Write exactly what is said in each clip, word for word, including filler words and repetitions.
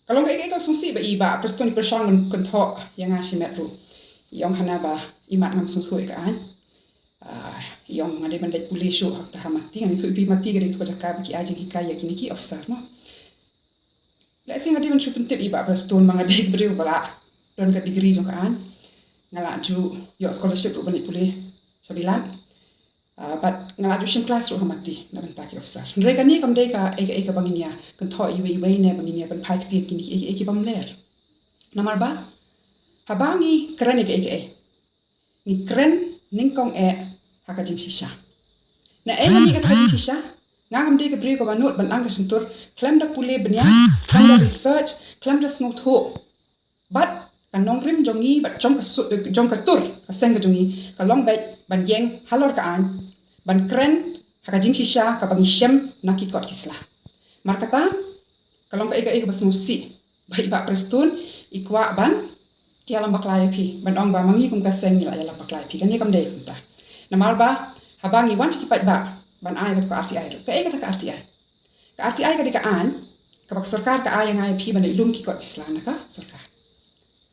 Ka long kaei kaei kaba sngewsih ba i Bah Prestone i pyrshang ban kynthoh ïa nga shimet ruh. I ong hana ba imat ngam sngewthuh ïa ka aiñ. Ah, i ong nga dei ban leit pule shuh ha kata ha Mati, nga dei thuh i Mati ka dei kata ka jaka ba ki ai jinghikai ïa kine ki officer mo. Lehse nga dei ban shu pyntip i Bah Prestone ba nga dei ka briew ba la don ka degree jong ka aiñ. Nga la ju ïoh scholarship ruh ban leit pule sha Bilat. Ah, bad nga la ju shim klas ruh ha Mati na bynta ki officer. Hynrei kane kam dei kaei kaei kaba ngin ïa kynthoh iwei iwei ne ba ngin ïa pynphai ktien kine kiei kiei ki bym ler. Namar ba haba ngi kren ïa kaei kaei, ngi kren nyngkong eh ha ka jingshisha. Naei ba ngi kata ka jingshisha? Nga ngam dei ka briew kaba nud ban ang ka shyntur khlem da pule bniah, khlem da research, khlem da sngewthuh. Bad ka nongrim jong ngi bad jong ka su-, eh, jong ka tur ka seng ka jong ngi ka long beit ban ïeng halor ka aiñ, ban kren ha ka jingshisha kaba ngi shem na ki kot ki sla. Mar kata ka long kaei kaei kaba sngewsih ba i Bah Prestone i kwah ban ïalam bakla ïa phi, ban ong ba ma ngi kum ka seng ngi la ïalam bakla ïa phi. Kane kam dei kumta. Namar ba haba ngi wan sha ki paidbah ban ai kata ka R T I ruh, kaei kata ka R T I? Ka R T I ka dei ka aiñ kaba ka sorkar ka ai ïa nga ïa phi ban leit lum ki kot ki sla na ka sorkar.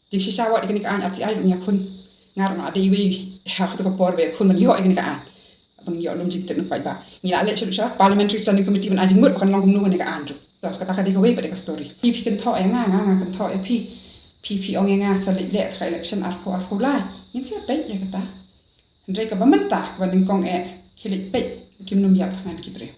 Jingshisha wat ïa kane ka aiñ R T I ruh ngi ïakhun. Nga ruh nga la dei iwei ha kata ka por ba ïakhun ban ïoh ïa kane ka aiñ. Ban ïoh lum jingtip na ki paidbah. Ngi la leit sha, sha Parliamentary Standing Committee ban ai jingmut ba kan long kumno kane ka aiñ ruh. To kata ka dei kawei pat ka story. Phi phi kynthoh ïa nga, nga nga kynthoh ïa phi. Phi phi ong ïa nga sa leit leh ha ka election arphew arphew lai. Ngin sa peit ïa kata. Hynrei kaba mynta kaba nyngkong eh ki leit peit kim nym ïap thngan ki briew.